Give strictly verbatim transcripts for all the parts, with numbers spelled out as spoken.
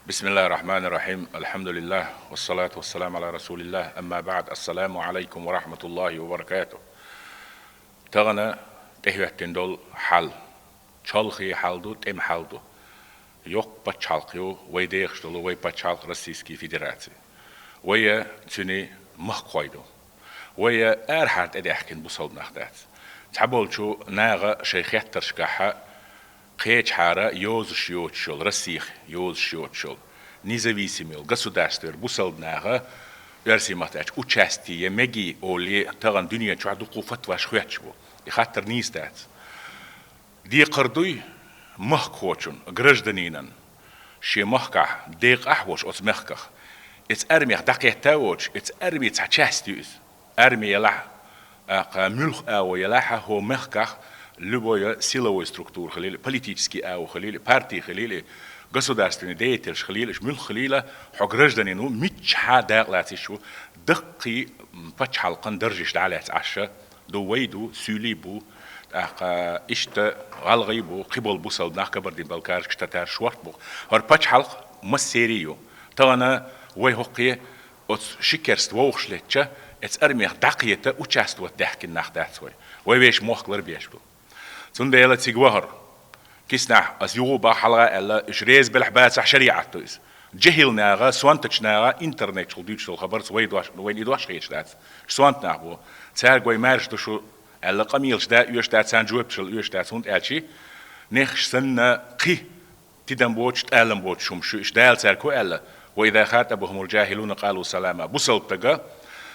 بسم الله الرحمن الرحيم. الحمد لله والصلاة والسلام على رسول الله. أما بعد. السلام عليكم ورحمة الله وبركاته. Тахана тӀехӀоьттина долу хьал чолхе хьал ду, тӀема хьал ду. Йоккха пачхьалкх ю, вай дехаш долу вай пачхьалкх Российский Федераци. Вай цуьнан махкахой ду. Вай арахьара тӀедаьхкина бусалба нах дац. Цхьаболчу наха шайн хеттаршкахьа кхечахьара йозуш йоцуш йолу, Россих йозуш йоцуш йолу, независимый йолу государствера бусалба наха, оьрсийн маттахь аьлча, участие мегий олий, тахана дуьне чохь дуккха фатваш хоьттуш бу. И хаттар нийса дац. Декхар дуй махкахочун, гражданинан, шен махкахь, декъахь а волуш оцу мехках, эца армех дӀакхетта а воцуш, эца арми цхьа часть ю иза. Арми елахь а, кху муьлхха агӀо елахь а, хӀокху мехкахь любой силовой структура хилийла, политический агӀо хилийла, парти хилийла, государственный деятелаш хилийла, уьш муьлхха хилийла, хьо гражданин ву, миччахьа дакъа лаца йиш ву, даккхий пачхьалкхан даржаш дӀа а лаьцна Ӏаш ду, вай ду, суьйлий бу, тӀаккха иштта гӀалгӀай бу, кхиболу бусалба нах, кабардин-балкараш, иштта татараш шорта бу. ХӀара пачхьалкх массеран ю. Тахана вай хӀокхе оцу ши керста вовшах леттача, эца армех дӀакхета, участвовать даьхкина нах дац вай. Вай вешан мохк ларбеш бу. Цундела цига вахара киснахь, ас юха а боху, хьалха а аьлла, уьш реза белахь а бацахь, шариӀат ду иза. Жехьил наха, сонтачу наха интернет чухула дуьйцуш долу хабарца вай дош, вайна и дош хеташ дац. Сонта нах бу. Цаьрга вай маьрша ду шу аьлла, къамелаш да оьшуш дац, царна жоьпаш дала оьшуш дац, хӀунда аьлча нехаш санна кхин тидам боцуш, тӀалам боцуш хӀумнаш ю уьш. Дала цаьрга хӀун аьлла: «Ва иза хатӀабахумул жахилуна къалу салама». Бусалба стага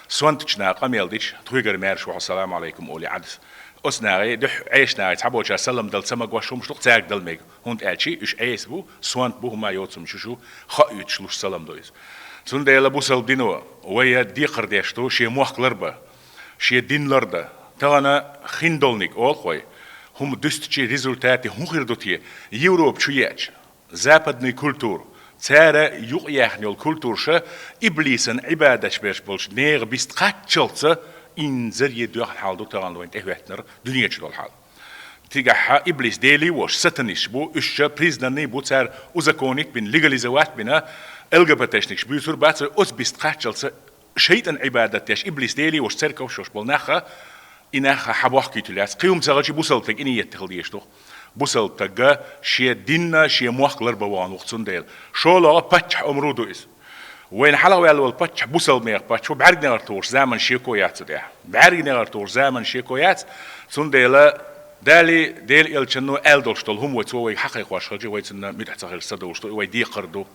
сонтачу наха къамел дича, тхоьгара маьрша ву хьо, салам Ӏалайкум олий Ӏадас. Оцу нахе, дуьхьа Ӏеса нахе цхьаболчара салам дала ца магош хӀумнаш ду-кх цаьрга дала мега. ХӀунда аьлча уьш Ӏеса бу, сонта бу, хӀума йоцу хӀумнаш ю уьш, хаийта луш салам ду иза. Цундела бусалба дино вай декхар деш ду шен мохк ларбан, шен дин лардан. Тахана хиндолниг олу-кх вай, хӀума дуьстича результате хӀун хир ду те, Европа чу еача, западный культура, цара юкъаяьхна йолу культураша иблисан Ӏибадаташ беш болчу нехан бист кхаччалца инзаре доьхна хьал ду тахана вайна тӀехӀоьттинарг, дуьне чу долу хьал. Цигахь иблис делий а волуш, сатанисташ бу, уьш ша признанный бу, цара узаконить бина, легализовать бина, ЛГБТ-шникаш буьйцур бац вай, оцу бист кхаччалца шайтӀан Ӏибадат деш, иблис делий а волуш, церковаш йолуш болу наха, и наха хьабохкуьйтур яц. Кхин хӀума ца хилча, бусалба стаг и ниетта хила дезаш ду-кх. Бусалба стаг шен динна, шен мохк ларбан вахана ву-кх, цундела. ШолгӀа паччахь омра ду иза. Вайна хьалхаваьлла волу паччахь бусалба нехан паччахь ву, бӀаьрганегӀар тухуш заман шеко яц цу тӀехь. БӀаьрганегӀар тухуш заман шеко яц, цундела Дали, Делан элчано аьлла долуш долу хӀума вай, цо вайга хьакхайкхош хилча, вай цунна муьтӀахь ца хилча, ца довлуш ду, и вай декхар ду.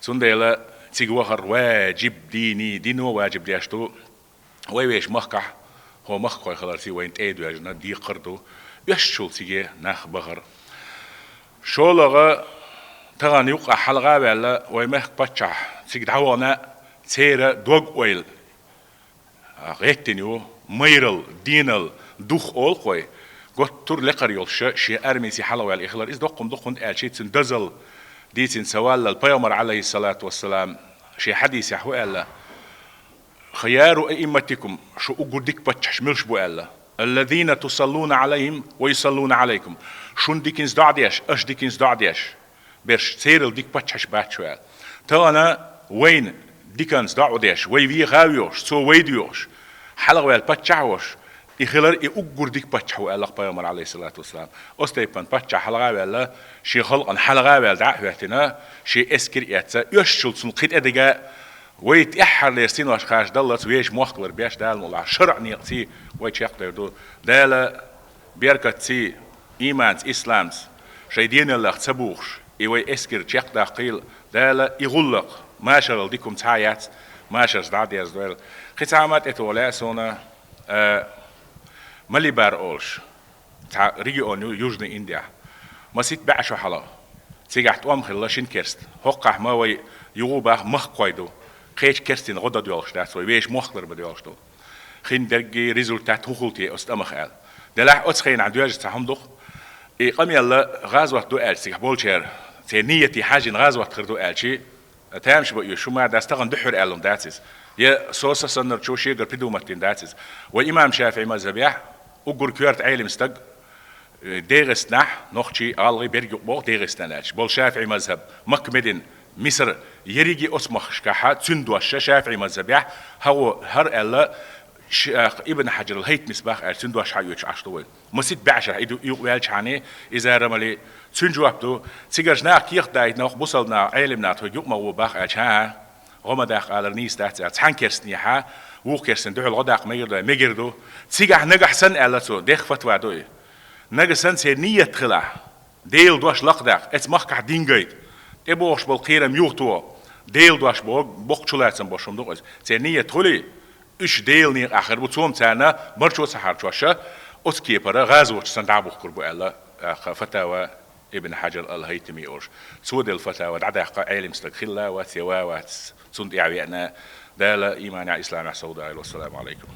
Цундела цига вахар важиб, дини, дино важиб деш ду. Вай вешан махкахь, хӀокху махкахой хиларца вайна тӀе а доьжна, декхар ду. Оьшшул циге нах бахар. ШолгӀа, тахана юккъахь хьалха а ваьлла, вай мехкан паччахь цига дӀавахана, церан дог-ойла гӀеттина ю, майралла, денал, дух олу-кх вай, готтур лекхар йолуш шен армица хьалхаваьлла и хилар. Иза доккха хӀума ду-кх, хӀунда аьлча цуьнан дозалла, дийцина ца валлал, пайхамар, Ӏалайхиссалату вассалам, шен хьадисехь хӀун аьлла: «Хияру аимматикум», шу уггар дика паччахьаш муьлш бу аьлла, «аллазина тусаллуна Ӏалайхим ва юсаллуна Ӏалайкум», шуна диканца доӀа деш, аша диканца доӀа деш берш, церал дика паччахьаш бац шу аьлла. Тахана вайна диканца доӀа деш, вай веха а воьхуш, цо вай доьхуш, хьалхаваьлла паччахь а волуш, и хилар и уггар дика паччахь ву аьлла-кх пайхамар, Ӏалайхиссалату вассалам. Оцу тайпана паччахь хьалха а ваьлла, шен халкъана хьалха а ваьлла дӀа а хӀоьттина, шен эскар а эцна, оьшшул цунна кхин тӀедига, вай тӀаьххьарлера синош кхача даллалц вешан мохк ларбеш, Дала мукъ лахь, шарӀан некъаций вай чекхдер ду. Дала беркатций, ийманца, исламца шайн денал лаха ца бухуш, и вай эскар чекхдаккхийла, Дала и гӀуллакх машарал дика хӀума цхьа а яц, машарца дӀа а дерзадойла. Кхин цхьа хӀума тӀетоха лаьа суна, а, Малибар олуш цхьа регион ю Южный Индияхь. Масийтта бӀе шо хьалха. Цигахь тӀом хилла шина керста. ХӀокхахь ма вай юха а боху, махкахой ду. Кхечу керстийн гӀо дан доьлхуш дац вай, вешан мохк ларбан доьлхуш ду. Хин дерриге результат хӀун хуьлу те оцу тӀамах аьлла. Делахь оцу хенахь доьжна цхьа хӀума ду-кх. И къамел гӀазот ду аьлча, цигахь болчеран, церан нийятий хьаьжжина гӀазот хир ду аьлча, тамаш бан оьшу, шу ма дац, тахана дуьххьара аьлла хӀума дац иза. Я со, са саннарчо шегара придумать дина дац иза. Вай имам ШафиӀий мазхӀабехь уггар коьрта Ӏелим стаг, э, ДегӀастанахь, нохчий, гӀалгӀай, берриг юкъа боху ДегӀастан аьлча, болу ШафиӀий мазхӀаб, Макка-Медина Мисар ерриге оцу махкашкахь цуьнан дош ШафиӀи мазхабехь хьагӀо хӀара аьлла, ш-, Ибн Хьаджар ал-ХӀайтамис бах аьлла, цуьнан дош хьаоьцуш Ӏаш ду вай. Масийтта бӀешарахь и ду, юкъаваьлчхьана, иза рамали, цуьнан жоп ду, цигарчу наха кехат даийтина, бусалба наха, Ӏелам наха тхоьга юкъа ма гӀо бах аьлча, хӀан, гӀо ма даккха алар нийса дац аьлла, цхьана керстанехьа, вукху керстан дуьхьал гӀо даккха мегар ду, мегар ду. Цигахь нагахь санна аьлла цо, дехха фатва ду и. Нагахь санна церан нийят хилахь, Делан дош лакхадаккха, эцу махкахь дин гайта, тӀебогӀуш болу кхерам юхатоха, Делан дош боху, боккха чулацам бохуш хӀума ду-кх иза. Церан нийят хуьлий, уьш Делан некъахь хир бу, цо-м царна марчо ца хьарчош, оцу кепара гӀазоташ санна дӀабухкур бу аьлла, тӀаккха фатава Ибн Хьаджар ал-ХӀайтами олуш. Цо делла фатава дӀадаккха Ӏелам стаг хилла а вац, я ва а вац, цунна тӀаьхьа веана, Дала иманехь, исламехь совдойла. Вассаламу Ӏалайкум.